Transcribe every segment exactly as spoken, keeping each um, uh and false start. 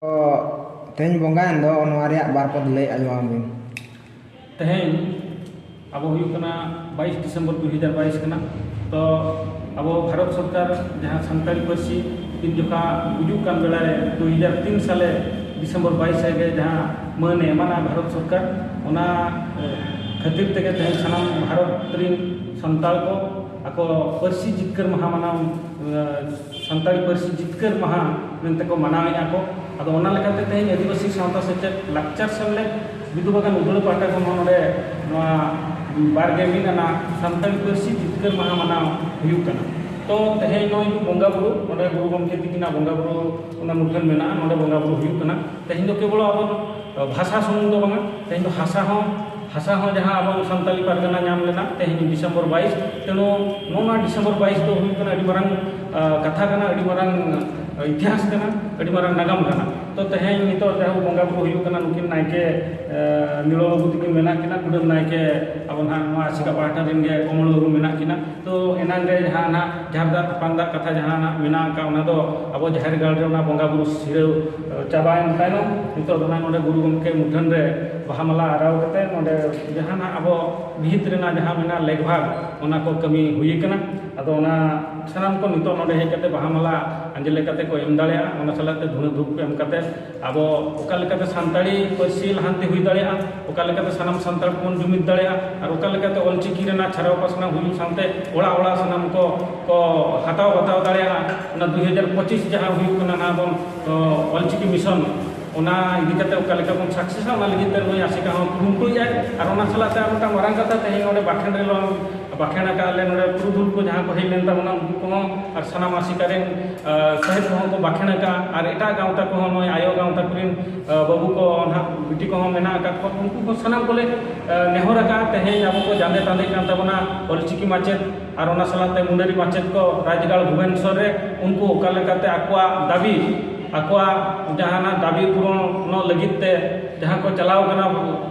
ᱛᱚ, ᱛᱮᱦᱮᱧ ᱵᱚᱸᱜᱟᱭᱮᱱ ᱫᱚ, ᱱᱚᱣᱟ ᱨᱮᱭᱟᱜ ᱵᱟᱨ ᱯᱚᱫ ᱞᱟᱹᱭ ᱟᱸᱡᱚᱢ ᱟᱵᱚᱱ ᱵᱤᱱ᱾ ᱛᱮᱦᱮᱧ ᱟᱵᱚ ᱦᱩᱭᱩᱜ ᱠᱟᱱᱟ ᱵᱟᱭᱤᱥ ᱰᱤᱥᱮᱢᱵᱚᱨ ᱫᱩ ᱦᱟᱡᱟᱨ ᱵᱟᱭᱤᱥ ᱠᱟᱱᱟ᱾ ᱛᱚ ᱟᱵᱚ ᱵᱷᱟᱨᱚᱛ ᱥᱚᱨᱠᱟᱨ ᱡᱟᱦᱟᱸ ᱥᱟᱱᱛᱟᱲᱤ ᱯᱟᱹᱨᱥᱤ ᱛᱤᱱ ᱡᱚᱠᱷᱟ ᱜᱩᱡᱩᱜ ᱠᱟᱱ ᱵᱮᱲᱟᱨᱮ ᱫᱩ ᱦᱟᱡᱟᱨ ᱛᱤᱱ ᱥᱟᱞᱮ ᱰᱤᱥᱮᱢᱵᱚᱨ ᱵᱟᱭᱤᱥ ᱨᱮᱜᱮ ᱡᱟᱦᱟᱸ ᱢᱟᱹᱱ ᱮ ᱮᱢᱟᱱᱟ ᱵᱷᱟᱨᱚᱛ ᱥᱚᱨᱠᱟᱨ, ᱚᱱᱟ ᱠᱷᱟᱹᱛᱤᱨ ᱛᱮᱜᱮ ᱛᱮᱦᱮᱧ ᱥᱟᱱᱟᱢ ᱵᱷᱟᱨᱚᱛ ᱨᱤᱱ ᱥᱟᱱᱛᱟᱲ ᱠᱚ ᱟᱠᱚ ᱯᱟᱹᱨᱥᱤ ᱡᱤᱛᱠᱟᱹᱨ ᱢᱟᱦᱟ ᱢᱟᱱᱟᱣ ᱥᱟᱱᱛᱟᱲᱤ ᱯᱟᱹᱨᱥᱤ ᱡᱤᱛᱠᱟᱹᱨ ᱢᱟᱦᱟ ᱢᱮᱱᱛᱮ ᱠᱚ ᱢᱟᱱᱟᱣᱮᱫᱼᱟ ᱠᱚ᱾ ᱟᱫᱚ ᱚᱱᱟ ᱞᱮᱠᱟᱛᱮ ᱛᱮᱦᱮᱧ ᱟᱹᱫᱤᱵᱟᱹᱥᱤ ᱥᱟᱶᱛᱟ ᱥᱮᱪᱮᱫ ᱞᱟᱠᱪᱟᱨ ᱥᱮᱢᱞᱮᱫ ᱵᱤᱫᱩ ᱵᱟᱜᱟᱱ ᱩᱫᱽᱲᱟ ᱯᱟᱦᱴᱟ ᱠᱷᱚᱱ ᱦᱚᱸ ᱱᱚᱰᱮ ᱱᱚᱣᱟ ᱵᱟᱨ ᱜᱮᱞ ᱢᱤᱫ ᱟᱱᱟᱜ ᱥᱟᱱᱛᱟᱲᱤ ᱯᱟᱹᱨᱥᱤ ᱡᱤᱛᱠᱟᱹᱨ ᱢᱟᱦᱟ ᱢᱟᱱᱟᱣ ᱦᱩᱭᱩᱜ ᱠᱟᱱᱟ᱾ ᱛᱚ ᱛᱮᱦᱮᱧ ᱱᱚᱜᱼᱚᱭ ᱵᱚᱸᱜᱟ ᱵᱩᱨᱩ, ᱱᱚᱰᱮ ᱜᱩᱨᱩ ᱜᱚᱢᱠᱮ ᱛᱤᱠᱤᱱᱟᱜ ᱵᱚᱸᱜᱟ ᱵᱩᱨᱩ ᱚᱱᱟ ᱢᱩᱴᱷᱟᱹᱱ ᱢᱮᱱᱟᱜᱼᱟ, ᱱᱚᱰᱮ ᱵᱚᱸᱜᱟ ᱵᱩᱨᱩ ᱦᱩᱭᱩᱜ ᱠᱟᱱᱟ᱾ ᱛᱮᱦᱮᱧ ᱫᱚ ᱠᱮᱵᱚᱞ ᱟᱵᱚ ᱵᱷᱟᱥᱟ ᱥᱩᱢᱩᱝ ᱫᱚ ᱵᱟᱝᱟ, ᱛᱮᱦᱮᱧ ᱫᱚ ᱦᱟᱥᱟ ᱦᱚᱸ ᱦᱟᱥᱟ ᱦᱚᱸ ᱡᱟᱦᱟᱸ ᱟᱵᱚ ᱥᱟᱱᱛᱟᱲᱤ ᱯᱟᱨᱜᱟᱱᱟ ᱧᱟᱢ ᱞᱮᱱᱟ ᱛᱮᱦᱮᱧ ᱰᱤᱥᱮᱢᱵᱚᱨ ᱵᱟᱭᱤᱥ᱾ ᱛᱮᱱᱩ ᱱᱚᱣᱟ ᱰᱤᱥᱮᱢᱵᱚᱨ ᱵᱟᱭᱤᱥ ᱫᱚ ᱦᱩᱭᱩᱜ ᱠᱟᱱᱟ ᱟᱹᱰᱤ ᱢᱟᱨᱟᱝ ᱠᱟᱛᱷᱟ ᱠᱟᱱᱟ, ᱟᱹᱰᱤ ᱢᱟᱨᱟᱝ ᱤᱛᱤᱦᱟᱥ ᱠᱟᱱᱟ, ᱟᱹᱰᱤ ᱢᱟᱨᱟᱝ ᱱᱟᱜᱟᱢ ᱠᱟᱱᱟ᱾ ᱛᱚ ᱛᱮᱦᱮᱧ ᱱᱤᱛᱚᱜ ᱡᱟᱦᱟᱸ ᱵᱚᱸᱜᱟ ᱵᱩᱨᱩ ᱦᱩᱭᱩᱜ ᱠᱟᱱᱟ, ᱱᱩᱠᱤᱱ ᱱᱟᱭᱠᱮ ᱱᱤᱲᱚ ᱵᱟᱹᱵᱩ ᱛᱟᱹᱠᱤᱱ ᱢᱮᱱᱟᱜ ᱠᱤᱱᱟ, ᱠᱩᱰᱟᱹᱢ ᱱᱟᱭᱠᱮ ᱟᱵᱚ ᱱᱟᱦᱟᱜ ᱱᱚᱣᱟ ᱟᱥᱮᱠᱟ ᱯᱟᱦᱴᱟ ᱨᱮᱱ ᱜᱮ ᱠᱚᱢᱚᱞ ᱵᱟᱹᱵᱩ ᱢᱮᱱᱟᱜ ᱠᱤᱱᱟ᱾ ᱛᱚ ᱮᱱᱟᱝ ᱨᱮ ᱡᱟᱦᱟᱸ ᱱᱟᱦᱟᱜ ᱡᱟᱦᱮᱨ ᱫᱟᱜ ᱛᱟᱯᱟᱱ ᱫᱟᱜ ᱠᱟᱛᱷᱟ ᱡᱟᱦᱟᱸ ᱱᱟᱦᱟᱜ ᱢᱮᱱᱟᱜ ᱟᱠᱟᱫ, ᱚᱱᱟ ᱫᱚ ᱟᱵᱚ ᱡᱟᱦᱮᱨ ᱜᱟᱲ ᱨᱮ ᱚᱱᱟ ᱵᱚᱸᱜᱟ ᱵᱩᱨᱩ ᱥᱤᱨᱟᱹᱣ ᱪᱟᱵᱟᱭᱮᱱ ᱛᱟᱭᱱᱚᱢ ᱱᱤᱛᱚᱜ ᱫᱚ ᱱᱟᱦᱟᱜ ᱱᱚᱰᱮ ᱜᱩᱨᱩ ᱜᱚᱢᱠᱮ ᱢᱩᱴᱷᱟᱹᱱ ᱨᱮ ᱵᱟᱦᱟ ᱢᱟᱞᱟ ᱟᱨᱟᱣ ᱠᱟᱛᱮ ᱱᱚᱰᱮ ᱡᱟᱦᱟᱸ ᱱᱟᱦᱟᱜ ᱟᱵᱚ ᱵᱷᱤᱛ ᱨᱮᱱᱟᱜ ᱡᱟᱦᱟᱸ ᱢᱮᱱᱟᱜ ᱞᱮᱠᱵᱷᱟᱜᱽ, ᱚᱱᱟ ᱠᱚ ᱠᱟᱹᱢᱤ ᱦᱩᱭ ᱟᱠᱟᱱᱟ᱾ ᱟᱫᱚ ᱚᱱᱟ ᱥᱟᱱᱟᱢ ᱠᱚ ᱱᱤᱛᱚᱜ ᱱᱚᱰᱮ ᱦᱮᱡ ᱠᱟᱛᱮ ᱵᱟᱦᱟ ᱢᱟᱞᱟ ᱟᱸᱡᱞᱮ ᱠᱟᱛᱮ ᱠᱚ ᱮᱢ ᱫᱟᱲᱮᱭᱟᱜᱼᱟ᱾ ᱚᱱᱟ ᱥᱟᱞᱟᱜ ᱛᱮ ᱫᱷᱩᱬᱟᱹ ᱫᱷᱩᱯ ᱠᱚ ᱮᱢ ᱠᱟᱛᱮ ᱟᱵᱚ ᱚᱠᱟ ᱞᱮᱠᱟᱛᱮ ᱥᱟᱱᱛᱟᱲᱤ ᱯᱟᱹᱨᱥᱤ ᱞᱟᱦᱟᱱᱛᱤ ᱦᱩᱭ ᱫᱟᱲᱮᱭᱟᱜᱼᱟ, ᱚᱠᱟ ᱞᱮᱠᱟᱛᱮ ᱥᱟᱱᱟᱢ ᱥᱟᱱᱛᱟᱲ ᱠᱚᱵᱚᱱ ᱡᱩᱢᱤᱫ ᱫᱟᱲᱮᱭᱟᱜᱼᱟ, ᱟᱨ ᱚᱠᱟ ᱞᱮᱠᱟᱛᱮ ᱚᱞᱪᱤᱠᱤ ᱨᱮᱱᱟᱜ ᱪᱷᱟᱨᱟᱣ ᱯᱟᱥᱱᱟᱣ ᱦᱩᱭᱩᱜ ᱥᱟᱶᱛᱮ ᱚᱲᱟᱜ ᱚᱲᱟᱜ ᱥᱟᱱᱟᱢ ᱠᱚ ᱠᱚ ᱦᱟᱛᱟᱣ ᱵᱟᱛᱟᱣ ᱫᱟᱲᱮᱭᱟᱜᱼᱟ᱾ ᱚᱱᱟ ᱫᱩ ᱦᱟᱡᱟᱨ ᱯᱚᱸᱪᱤᱥ ᱡᱟᱦᱟᱸ ᱦᱩᱭᱩᱜ ᱠᱟᱱᱟ ᱱᱟᱦᱟᱜ ᱵᱚᱱ ᱚᱞᱪᱤᱠᱤ ᱢᱤᱥᱚᱱ, ᱚᱱᱟ ᱤᱫᱤ ᱠᱟᱛᱮ ᱚᱠᱟ ᱞᱮᱠᱟ ᱵᱚᱱ ᱥᱟᱠᱥᱮᱥᱟ, ᱚᱱᱟ ᱞᱟᱹᱜᱤᱫ ᱛᱮ ᱱᱩᱭ ᱟᱥᱮᱠᱟ ᱦᱚᱸ ᱠᱩᱨᱩᱢᱩᱴᱩᱭᱮᱫᱼᱟᱭ᱾ ᱟᱨ ᱚᱱᱟ ᱥᱟᱞᱟᱜ ᱛᱮ ᱟᱨ ᱢᱤᱫᱴᱟᱝ ᱢᱟᱨᱟᱝ ᱠᱟᱛᱷᱟ, ᱛᱮᱦᱮᱧ ᱱᱚᱰᱮ ᱵᱟᱠᱷᱮᱬ ᱨᱮ ᱵᱟᱠᱷᱮᱬ ᱟᱠᱟᱫ ᱞᱮ ᱱᱚᱰᱮ ᱯᱩᱨᱩᱫᱷᱩᱞ ᱠᱚ ᱡᱟᱦᱟᱸ ᱠᱚ ᱦᱮᱡ ᱞᱮᱱ ᱛᱟᱵᱚᱱᱟ, ᱩᱱᱠᱩ ᱠᱚᱦᱚᱸ ᱟᱨ ᱥᱟᱱᱟᱢ ᱟᱥᱮᱠᱟ ᱨᱮᱱ ᱥᱟᱦᱮᱫ ᱠᱚᱦᱚᱸ ᱠᱚ ᱵᱟᱠᱷᱮᱬ ᱟᱠᱟᱫᱼᱟ᱾ ᱟᱨ ᱮᱴᱟᱜ ᱜᱟᱶᱛᱟ ᱠᱚᱦᱚᱸ, ᱱᱚᱜᱼᱚᱭ ᱟᱭᱳ ᱜᱟᱶᱛᱟ ᱠᱚᱨᱮᱱ ᱵᱟᱹᱵᱩ ᱠᱚ ᱱᱟᱦᱟᱜ ᱵᱤᱴᱤ ᱠᱚᱦᱚᱸ ᱢᱮᱱᱟᱜ ᱟᱠᱟᱫ ᱠᱚᱣᱟ, ᱩᱱᱠᱩ ᱠᱚ ᱥᱟᱱᱟᱢ ᱠᱚᱞᱮ ᱱᱮᱦᱚᱨ ᱟᱠᱟᱫᱼᱟ᱾ ᱛᱮᱦᱮᱧ ᱟᱵᱚ ᱠᱚ ᱡᱟᱸᱫᱮ ᱛᱟᱸᱫᱮᱜ ᱠᱟᱱ ᱛᱟᱵᱚᱱᱟ ᱚᱞᱪᱤᱠᱤ ᱢᱟᱪᱮᱫ ᱟᱨ ᱚᱱᱟ ᱥᱟᱞᱟᱜ ᱛᱮ ᱢᱩᱱᱰᱟᱹᱨᱤ ᱢᱟᱪᱮᱫ ᱠᱚ ᱨᱟᱡᱽᱜᱟᱲ ᱵᱷᱩᱵᱚᱱᱮᱥᱚᱨ ᱨᱮ, ᱩᱱᱠᱩ ᱚᱠᱟ ᱞᱮᱠᱟᱛᱮ ᱟᱠᱚᱣᱟᱜ ᱫᱟᱹᱵᱤ, ᱟᱠᱚᱣᱟᱜ ᱡᱟᱦᱟᱱᱟᱜ ᱫᱟᱹᱵᱤ ᱯᱩᱨᱚᱱᱚᱜ ᱞᱟᱹᱜᱤᱫ ᱛᱮ ᱡᱟᱦᱟᱸ ᱠᱚ ᱪᱟᱞᱟᱣ ᱠᱟᱱᱟ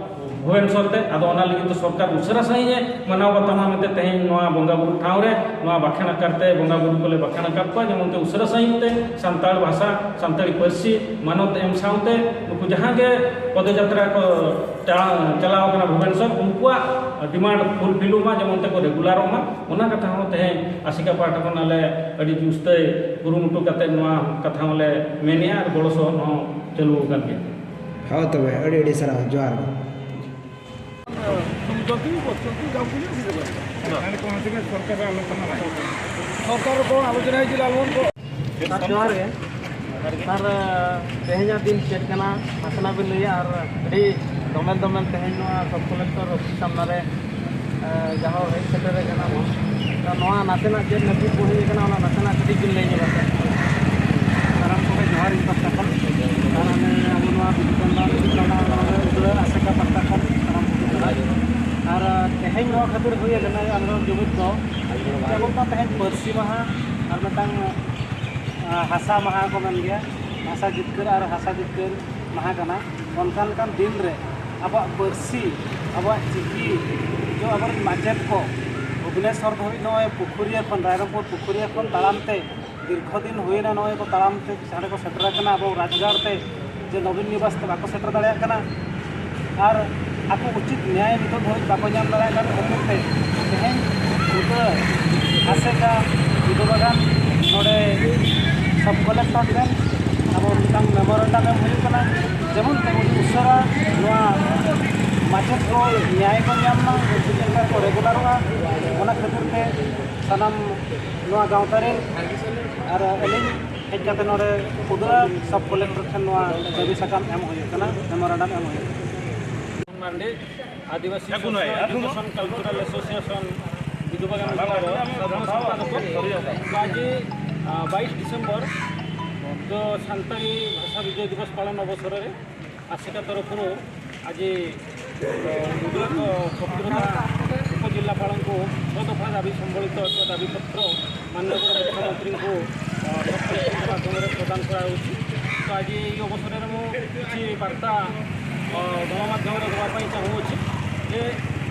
ᱵᱷᱩᱵᱮᱱᱥᱚᱨ ᱛᱮ᱾ ᱟᱫᱚ ᱚᱱᱟ ᱞᱟᱹᱜᱤᱫ ᱛᱮ ᱥᱚᱨᱠᱟᱨ ᱩᱥᱟᱹᱨᱟ ᱥᱟᱺᱦᱤᱡ ᱮ ᱢᱟᱱᱟᱣ ᱵᱟᱛᱟᱣᱟ ᱢᱮᱱᱛᱮ ᱛᱮᱦᱮᱧ ᱱᱚᱣᱟ ᱵᱚᱸᱜᱟ ᱵᱩᱨᱩ ᱴᱷᱟᱶ ᱨᱮ ᱱᱚᱣᱟ ᱵᱟᱠᱷᱮᱬ ᱟᱠᱟᱨ ᱛᱮ ᱵᱚᱸᱜᱟ ᱵᱩᱨᱩ ᱠᱚᱞᱮ ᱵᱟᱠᱷᱮᱬ ᱟᱠᱟᱫ ᱠᱚᱣᱟ, ᱡᱮᱢᱚᱱ ᱛᱮ ᱩᱥᱟᱹᱨᱟ ᱥᱟᱺᱦᱤᱡ ᱛᱮ ᱥᱟᱱᱛᱟᱲ ᱵᱷᱟᱥᱟ, ᱥᱟᱱᱛᱟᱲᱤ ᱯᱟᱹᱨᱥᱤ ᱢᱟᱱᱚᱛ ᱮᱢ ᱥᱟᱶᱛᱮ ᱱᱩᱠᱩ ᱡᱟᱦᱟᱸ ᱜᱮ ᱯᱚᱫᱚᱡᱟᱛᱨᱟ ᱠᱚ ᱪᱟ-, ᱪᱟᱞᱟᱣ ᱠᱟᱱᱟ ᱵᱷᱩᱵᱮᱱᱥᱚᱨ, ᱩᱱᱠᱩᱣᱟᱜ demand fulfill ᱚᱜ ᱢᱟ, ᱡᱮᱢᱚᱱ ᱛᱮᱠᱚ regular ᱚᱜ ᱢᱟ, ᱚᱱᱟ ᱠᱟᱛᱷᱟ ᱦᱚᱸ ᱛᱮᱦᱮᱧ ᱟᱥᱮᱠᱟ ᱯᱟᱦᱴᱟ ᱠᱷᱚᱱ ᱟᱞᱮ ᱟᱹᱰᱤ ᱡᱩᱥᱛᱟᱹᱭ ᱠᱩᱨᱩᱢᱩᱴᱩ ᱠᱟᱛᱮ ᱱᱚᱣᱟ ᱠᱟᱛᱷᱟ ᱦᱚᱸᱞᱮ ᱢᱮᱱᱮᱜᱼᱟ ᱟᱨ ᱜᱚᱲᱚ ᱥᱚᱦᱚᱫ ᱦᱚᱸ ᱪᱟᱹᱞᱩ ᱟᱠᱟᱱ ᱜᱮᱭᱟ᱾ ᱦᱳᱭ ᱛᱚᱵᱮ, ᱟᱹᱰᱤ ᱟᱹᱰᱤ ᱥᱟᱨᱦᱟᱣ, ᱡᱚᱦᱟᱨ ᱜᱮ᱾ ᱥᱚᱨᱠᱟᱨ ᱠᱚ ᱟᱞᱳᱪᱚᱱᱟ ᱦᱤᱡᱩᱜ ᱟᱞᱵᱚᱱ ᱠᱚ᱾ ᱥᱟᱨ, ᱡᱚᱦᱟᱨ ᱜᱮ᱾ ᱥᱟᱨ, ᱛᱮᱦᱮᱧᱟᱜ ᱫᱤᱱ ᱪᱮᱫ ᱠᱟᱱᱟ, ᱱᱟᱥᱮᱱᱟᱜ ᱵᱤᱱ ᱞᱟᱹᱭᱟ? ᱟᱨ ᱟᱹᱰᱤ ᱫᱚᱢᱮᱞ ᱫᱚᱢᱮᱞ ᱛᱮᱦᱮᱧ ᱱᱚᱣᱟ ᱥᱟᱵ ᱠᱚᱞᱮᱠᱴᱚᱨ ᱚᱯᱷᱤᱥ ᱥᱟᱢᱱᱟ ᱨᱮ, ᱮ, ᱡᱟᱦᱟᱸ ᱦᱮᱡ ᱥᱮᱴᱮᱨ ᱟᱠᱟᱱᱟ ᱵᱚᱱ, ᱛᱚ ᱱᱚᱣᱟ ᱱᱟᱥᱮᱱᱟᱜ ᱪᱮᱫ ᱱᱟᱹᱯᱤᱛ ᱠᱚ ᱦᱩᱭ ᱟᱠᱟᱱᱟ, ᱚᱱᱟ ᱱᱟᱥᱮᱱᱟᱜ ᱠᱟᱹᱴᱤᱡ ᱵᱤᱱ ᱞᱟᱹᱭ ᱧᱚᱜᱟ, ᱥᱟᱨ? ᱥᱟᱱᱟᱢ ᱠᱚᱜᱮ ᱡᱚᱦᱟᱨ ᱤᱧ ᱯᱟᱦᱴᱟ ᱠᱷᱚᱱ᱾ ᱟᱨ ᱟᱞᱮ ᱟᱵᱚ ᱱᱚᱣᱟ ᱵᱤᱫᱩ ᱪᱟᱸᱫᱟᱱ ᱩᱫᱽᱲᱟ ᱟᱥᱮᱠᱟ ᱯᱟᱦᱴᱟ ᱠᱷᱚᱱ ᱥᱟᱱᱟᱢ ᱠᱚᱜᱮ ᱡᱚᱦᱟᱨ᱾ ᱟᱨ ᱛᱮᱦᱮᱧ ᱱᱚᱣᱟ ᱠᱷᱟᱹᱛᱤᱨ ᱦᱩᱭ ᱟᱠᱟᱱᱟ, ᱟᱞᱮ ᱡᱩᱢᱤᱫ ᱫᱚ ᱡᱮᱢᱚᱱ ᱛᱮᱦᱮᱧ ᱯᱟᱹᱨᱥᱤ ᱢᱟᱦᱟ ᱟᱨ ᱢᱤᱫᱴᱟᱝ ᱟᱨ ᱦᱟᱥᱟ ᱢᱟᱦᱟ ᱠᱚ ᱢᱮᱱ ᱜᱮᱭᱟ, ᱦᱟᱥᱟ ᱡᱤᱛᱠᱟᱹᱨ ᱟᱨ ᱦᱟᱥᱟ ᱡᱤᱛᱠᱟᱹᱨ ᱢᱟᱦᱟ ᱠᱟᱱᱟ᱾ ᱚᱱᱠᱟ ᱞᱮᱠᱟᱱ ᱫᱤᱱ ᱨᱮ ᱟᱵᱚᱣᱟᱜ ᱯᱟᱹᱨᱥᱤ, ᱟᱵᱚᱣᱟᱜ ᱪᱤᱠᱤ, ᱡᱚ ᱟᱵᱚᱨᱮᱱ ᱢᱟᱪᱮᱫ ᱠᱚ ᱵᱷᱩᱵᱽᱱᱮᱥᱚᱨ ᱫᱷᱟᱹᱵᱤᱡ ᱱᱚᱜᱼᱚᱭ ᱯᱩᱠᱷᱩᱨᱤᱭᱟᱹ ᱠᱷᱚᱱ, ᱨᱟᱭᱨᱚᱝᱯᱩᱨ ᱯᱩᱠᱷᱩᱨᱤᱭᱟᱹ ᱠᱷᱚᱱ ᱛᱟᱲᱟᱢ ᱛᱮ ᱫᱤᱨᱜᱷᱚ ᱫᱤᱱ ᱦᱩᱭᱮᱱᱟ, ᱱᱚᱜᱼᱚᱭ ᱠᱚ ᱛᱟᱲᱟᱢ ᱛᱮ ᱦᱟᱸᱰᱮ ᱠᱚ ᱥᱮᱴᱮᱨ ᱟᱠᱟᱱᱟ ᱟᱵᱚ ᱨᱟᱡᱽᱜᱟᱲ ᱛᱮ, ᱡᱮ ᱱᱚᱵᱤᱱ ᱱᱤᱵᱟᱥ ᱛᱮ ᱵᱟᱠᱚ ᱥᱮᱴᱮᱨ ᱫᱟᱲᱮᱭᱟᱜ ᱠᱟᱱᱟ᱾ ᱟᱨ ᱟᱠᱚ ᱩᱪᱤᱛ ᱱᱮᱭᱟᱭ ᱱᱤᱛᱚᱜ ᱫᱷᱟᱹᱵᱤᱡ ᱵᱟᱠᱚ ᱧᱟᱢ ᱫᱟᱲᱮᱭᱟᱜ ᱠᱟᱱ ᱠᱷᱟᱹᱛᱤᱨ ᱛᱮ ᱛᱮᱦᱮᱧ ᱜᱚᱴᱟ ᱟᱥᱮᱠᱟ ᱵᱤᱫᱩ ᱵᱟᱜᱟᱱ ᱱᱚᱰᱮ ᱥᱟᱵ ᱠᱚᱞᱮᱠᱴᱚᱨ ᱴᱷᱮᱱ ᱟᱵᱚ ᱢᱤᱫᱴᱟᱝ ᱢᱮᱢᱳᱨᱮᱱᱰᱟᱢ ᱮᱢ ᱦᱩᱭᱩᱜ ᱠᱟᱱᱟ, ᱡᱮᱢᱚᱱ ᱛᱮ ᱟᱹᱰᱤ ᱩᱥᱟᱹᱨᱟ ᱱᱚᱣᱟ ᱢᱟᱪᱮᱫ ᱠᱚ ᱱᱮᱭᱟᱭ ᱠᱚ ᱧᱟᱢ ᱢᱟ, ᱩᱱᱠᱩ ᱪᱮᱫ ᱞᱮᱠᱟ ᱠᱚ ᱨᱮᱜᱩᱞᱟᱨᱚᱜᱼᱟ, ᱚᱱᱟ ᱠᱷᱟᱹᱛᱤᱨ ᱛᱮ ᱥᱟᱱᱟᱢ ᱱᱚᱣᱟ ᱜᱟᱶᱛᱟ ᱨᱮᱱ ᱟᱨ ᱟᱹᱞᱤᱧ ᱦᱮᱡ ᱠᱟᱛᱮ ᱱᱚᱰᱮ ᱠᱩᱫᱽᱨᱟ ᱥᱟᱵ ᱠᱚᱞᱮᱠᱴᱚᱨ ᱴᱷᱮᱱ ᱱᱚᱣᱟ ᱫᱟᱹᱵᱤ ᱥᱟᱠᱟᱢ ᱮᱢ ᱦᱩᱭᱩᱜ ᱠᱟᱱᱟ, ᱢᱮᱢᱳᱨᱮᱱᱰᱟᱢ ᱮᱢ ᱦᱩᱭᱩᱜ ᱠᱟᱱᱟ᱾ ᱢᱟᱱᱰᱤ, ᱟᱹᱫᱤᱵᱟᱹᱥᱤ ᱥᱳᱥᱤᱭᱳ ᱮᱰᱩᱠᱮᱥᱚᱱ ᱠᱟᱞᱪᱟᱨᱟᱞ ᱮᱥᱳᱥᱤᱭᱮᱥᱚᱱ ᱵᱤᱫᱩ ᱵᱟᱜᱟᱱ ᱵᱞᱚᱠ ᱥᱟᱫᱷᱟᱨᱚᱱ ᱥᱚᱢᱯᱟᱫᱚᱠ᱾ ᱟᱡ ᱵᱟᱭᱤᱥ ᱰᱤᱥᱮᱢᱵᱚᱨ ᱫᱚ ᱥᱟᱱᱛᱟᱲᱤ ᱵᱷᱟᱥᱟ ᱵᱤᱡᱚᱭ ᱫᱤᱵᱚᱥ ᱯᱟᱞᱚᱱ ᱚᱵᱚᱥᱚᱨ ᱨᱮ ᱟᱥᱮᱠᱟ ᱛᱚᱨᱚᱯᱷᱨᱩ ᱟᱡ ᱢᱩᱫᱽᱨᱟ ᱠᱚ ᱯᱚᱠᱨᱚᱫᱟ ᱩᱯᱚᱡᱮᱞᱟ ᱯᱟᱲᱚᱱ ᱠᱚ ᱥᱚᱫᱚᱯᱷᱟ ᱫᱟᱹᱵᱤ ᱥᱚᱢᱵᱚᱞᱤᱛᱚ ᱮᱠ ᱫᱟᱹᱵᱤ ᱯᱚᱛᱨᱚ ᱢᱟᱱᱱᱤᱭᱚ ᱢᱩᱠᱷᱭᱚᱢᱚᱱᱛᱨᱤ ᱠᱚ ᱯᱚᱠᱨᱚᱫᱟ ᱢᱟᱫᱷᱭᱚᱢ ᱨᱮ ᱯᱨᱚᱫᱟᱱ ᱠᱚᱨᱟ ᱦᱚᱭᱪᱷᱮ। ᱛᱚ ᱟᱡ ᱮᱭ ᱚᱵᱚᱥᱚᱨ ᱨᱮ ᱢᱩ ᱠᱤᱪᱷᱩ ᱵᱟᱨᱛᱟ ଅ, ଗଣମାଧ୍ୟମରେ ଦେବା ପାଇଁ ଚାହୁଁଅଛି ଯେ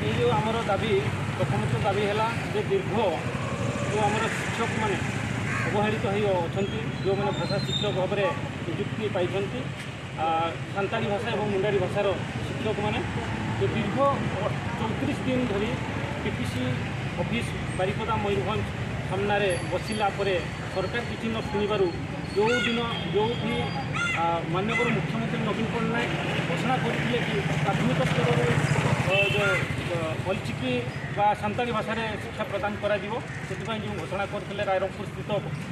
ଏଇ ଯେଉଁ ଆମର ଦାବି, ପ୍ରଥମତଃ ଦାବି ହେଲା ଯେ ଦୀର୍ଘ ଯେଉଁ ଆମର ଶିକ୍ଷକମାନେ ଅବହେଳିତ ହୋଇ ଅଛନ୍ତି, ଯେଉଁମାନେ ଭାଷା ଶିକ୍ଷକ ଭାବରେ ନିଯୁକ୍ତି ପାଇଛନ୍ତି, ଆ, ସାନ୍ତାଳୀ ଭାଷା ଏବଂ ମୁଣ୍ଡାରୀ ଭାଷାର ଶିକ୍ଷକମାନେ, ଯେ ଦୀର୍ଘ ଅ-, ଚଉତିରିଶ ଦିନ ଧରି PPC ଅଫିସ ବାରିପଦା ମୟୂରଭଞ୍ଜ ସାମ୍ନାରେ ବସିଲା ପରେ ସରକାର କିଛି ନ ଶୁଣିବାରୁ ଯେଉଁ ଦିନ, ଯେଉଁଠି, ଆ, ମାନ୍ୟବର ମୁଖ୍ୟମନ୍ତ୍ରୀ ନବୀନ ପଟ୍ଟନାୟକ ଘୋଷଣା କରିଥିଲେ କି ପ୍ରାଥମିକ ସ୍ତରରୁ, ଅ, ଯେଉଁ, ଅ, ଅଲଚିକି ବା ସାନ୍ତାଳୀ ଭାଷାରେ ଶିକ୍ଷା ପ୍ରଦାନ କରାଯିବ, ସେଥିପାଇଁ ଯେଉଁ ଘୋଷଣା କରିଥିଲେ ରାଇରଙ୍ଗପୁର ସ୍ଥିତ,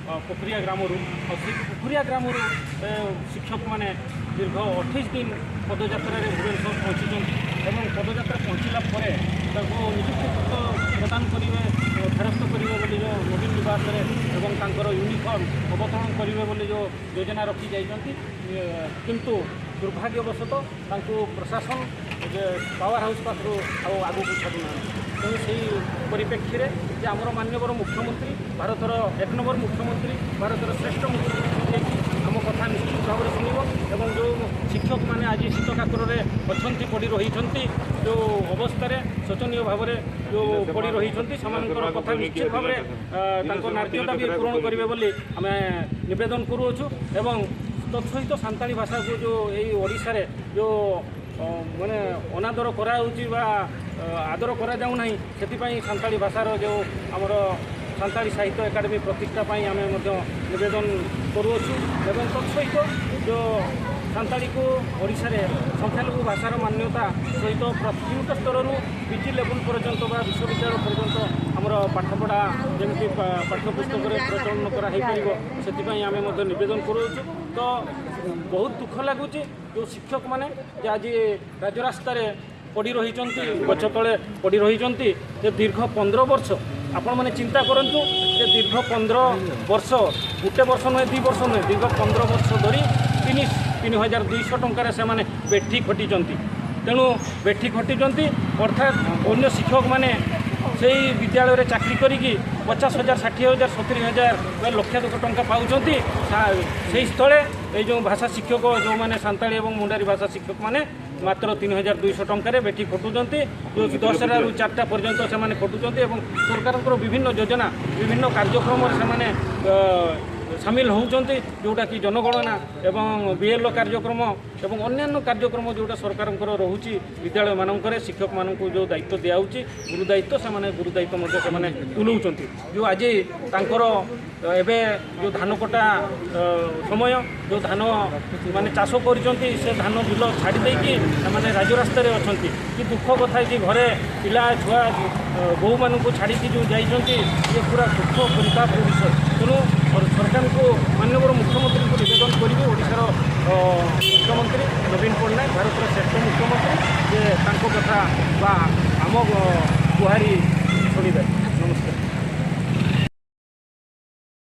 ଅ, ପୋଖରିଆ ଗ୍ରାମରୁ, ଆଉ ସେଇ ପୋଖରିଆ ଗ୍ରାମରୁ, ଏ, ଶିକ୍ଷକମାନେ ଦୀର୍ଘ ଅଠେଇଶ ଦିନ ପଦଯାତ୍ରାରେ ଭୁବନେଶ୍ୱର ପହଞ୍ଚିଛନ୍ତି ଏବଂ ପଦଯାତ୍ରା ପହଞ୍ଚିଲା ପରେ ତାଙ୍କୁ ନିଯୁକ୍ତି ପତ୍ର ପ୍ରଦାନ କରିବେ, ଅ, ଫେରସ୍ତ କରିବେ ବୋଲି ଯେଉଁ ନବୀନ ନିବାସରେ ଏବଂ ତାଙ୍କର ୟୁନିଫର୍ମ ଅବତରଣ କରିବେ ବୋଲି ଯେଉଁ ଯୋଜନା ରଖି ଯାଇଛନ୍ତି। ଏ, କିନ୍ତୁ ଦୁର୍ଭାଗ୍ୟବଶତଃ ତାଙ୍କୁ ପ୍ରଶାସନ ଯେ ପାୱାର ହାଉସ୍ ପାଖରୁ ଆଉ ଆଗକୁ ଛାଡ଼ୁନାହାନ୍ତି। ତେଣୁ ସେହି ପରିପ୍ରେକ୍ଷୀରେ ଯେ ଆମର ମାନ୍ୟବର ମୁଖ୍ୟମନ୍ତ୍ରୀ, ଭାରତର ଏକ ନମ୍ବର ମୁଖ୍ୟମନ୍ତ୍ରୀ, ଭାରତର ଶ୍ରେଷ୍ଠ ମୁଖ୍ୟମନ୍ତ୍ରୀ, ଯିଏକି ଆମ କଥା ନିଶ୍ଚିତ ଭାବରେ ଶୁଣିବ ଏବଂ ଯେଉଁ ଶିକ୍ଷକମାନେ ଆଜି ଶୀତ କାକରରେ ଅଛନ୍ତି, ପଡ଼ି ରହିଛନ୍ତି, ଯେଉଁ ଅବସ୍ଥାରେ ଶୋଚନୀୟ ଭାବରେ ଯେଉଁ ପଡ଼ି ରହିଛନ୍ତି, ସେମାନଙ୍କର କଥା ନିଶ୍ଚିତ ଭାବରେ, ଅ, ତାଙ୍କ ନ୍ୟାର୍ଯ୍ୟ ଦାବି ପୂରଣ କରିବେ ବୋଲି ଆମେ ନିବେଦନ କରୁଅଛୁ। ଏବଂ ତତ୍ ସହିତ ସାନ୍ତାଳୀ ଭାଷାକୁ ଯେଉଁ ଏଇ ଓଡ଼ିଶାରେ ଯେଉଁ, ଅ, ମାନେ ଅନାଦର କରାଯାଉଛି ବା, ଅ, ଆଦର କରାଯାଉନାହିଁ, ସେଥିପାଇଁ ସାନ୍ତାଳୀ ଭାଷାର ଯେଉଁ ଆମର ସାନ୍ତାଳୀ ସାହିତ୍ୟ ଏକାଡେମୀ ପ୍ରତିଷ୍ଠା ପାଇଁ ଆମେ ମଧ୍ୟ ନିବେଦନ କରୁଅଛୁ। ଏବଂ ତତ୍ ସହିତ ଯେଉଁ ସାନ୍ତାଳୀକୁ ଓଡ଼ିଶାରେ ସଂଖ୍ୟାଲଘୁ ଭାଷାର ମାନ୍ୟତା ସହିତ ପ୍ରାଥମିକ ସ୍ତରରୁ PG ଲେବୁଲ୍ ପର୍ଯ୍ୟନ୍ତ ବା ବିଶ୍ୱବିଦ୍ୟାଳୟ ପର୍ଯ୍ୟନ୍ତ ଆମର ପାଠପଢ଼ା ଯେମିତି ପା-, ପାଠ୍ୟପୁସ୍ତକରେ ପ୍ରଚଳନ କରାହେଇପାରିବ, ସେଥିପାଇଁ ଆମେ ମଧ୍ୟ ନିବେଦନ କରୁଅଛୁ। ତ ବହୁତ ଦୁଃଖ ଲାଗୁଛି ଯେଉଁ ଶିକ୍ଷକମାନେ ଯେ ଆଜି ରାଜରାସ୍ତାରେ ପଡ଼ି ରହିଛନ୍ତି, ଗଛ ତଳେ ପଡ଼ି ରହିଛନ୍ତି, ଯେ ଦୀର୍ଘ ପନ୍ଦର ବର୍ଷ, ଆପଣମାନେ ଚିନ୍ତା କରନ୍ତୁ ଯେ ଦୀର୍ଘ ପନ୍ଦର ବର୍ଷ, ଗୋଟେ ବର୍ଷ ନୁହେଁ, ଦୁଇ ବର୍ଷ ନୁହେଁ, ଦୀର୍ଘ ପନ୍ଦର ବର୍ଷ ଧରି ତିନି, ତିନି ହଜାର ଦୁଇଶହ ଟଙ୍କାରେ ସେମାନେ ବେଠି ଖଟିଛନ୍ତି। ତେଣୁ ବେଠି ଖଟିଛନ୍ତି, ଅର୍ଥାତ୍ ଅନ୍ୟ ଶିକ୍ଷକମାନେ ସେଇ ବିଦ୍ୟାଳୟରେ ଚାକିରି କରିକି ପଚାଶ ହଜାର, ଷାଠିଏ ହଜାର, ସତୁରି ହଜାର ବା ଲକ୍ଷାଧିକ ଟଙ୍କା ପାଉଛନ୍ତି। ସା-, ସେଇ ସ୍ଥଳେ ଏଇ ଯେଉଁ ଭାଷା ଶିକ୍ଷକ, ଯେଉଁମାନେ ସାନ୍ତାଳୀ ଏବଂ ମୁଣ୍ଡାରୀ ଭାଷା ଶିକ୍ଷକମାନେ, ମାତ୍ର ତିନି ହଜାର ଦୁଇଶହ ଟଙ୍କାରେ ବେଠି ଖଟୁଛନ୍ତି। ଯେଉଁ ଦଶଟାରୁ ଚାରିଟା ପର୍ଯ୍ୟନ୍ତ ସେମାନେ ଖଟୁଛନ୍ତି ଏବଂ ସରକାରଙ୍କର ବିଭିନ୍ନ ଯୋଜନା, ବିଭିନ୍ନ କାର୍ଯ୍ୟକ୍ରମରେ ସେମାନେ ଅ, ସାମିଲ ହେଉଛନ୍ତି, ଯେଉଁଟାକି ଜନଗଣନା ଏବଂ ବିଏଲ୍ଓ କାର୍ଯ୍ୟକ୍ରମ ଏବଂ ଅନ୍ୟାନ୍ୟ କାର୍ଯ୍ୟକ୍ରମ ଯେଉଁଟା ସରକାରଙ୍କର ରହୁଛି, ବିଦ୍ୟାଳୟମାନଙ୍କରେ ଶିକ୍ଷକମାନଙ୍କୁ ଯେଉଁ ଦାୟିତ୍ୱ ଦିଆହେଉଛି, ଗୁରୁ ଦାୟିତ୍ୱ, ସେମାନେ ଗୁରୁ ଦାୟିତ୍ୱ ମଧ୍ୟ ସେମାନେ ତୁଲାଉଛନ୍ତି। ଯେଉଁ ଆଜି ତାଙ୍କର, ଅ, ଏବେ ଯେଉଁ ଧାନ କଟା, ଅ, ସମୟ, ଯେଉଁ ଧାନ ମାନେ ଚାଷ କରିଛନ୍ତି, ସେ ଧାନ ବିଲ ଛାଡ଼ି ଦେଇକି ସେମାନେ ରାଜରାସ୍ତାରେ ଅଛନ୍ତି। କି ଦୁଃଖ କଥା କି ଘରେ ପିଲା ଛୁଆ, ଅ, ବୋହୂମାନଙ୍କୁ ଛାଡ଼ିକି ଯେଉଁ ଯାଇଛନ୍ତି, ଇଏ ପୁରା ଦୁଃଖ ପରିତାପର ବିଷୟ। ତେଣୁ ସର-, ସରକାରଙ୍କୁ, ମାନ୍ୟବର ମୁଖ୍ୟମନ୍ତ୍ରୀଙ୍କୁ ନିବେଦନ କରିବି, ଓଡ଼ିଶାର, ଅ, ମୁଖ୍ୟମନ୍ତ୍ରୀ ନବୀନ ପଟ୍ଟନାୟକ, ଭାରତର ଶ୍ରେଷ୍ଠ ମୁଖ୍ୟମନ୍ତ୍ରୀ, ଯେ ତାଙ୍କ କଥା ବା ଆମ, ଅ, ଗୁହାରି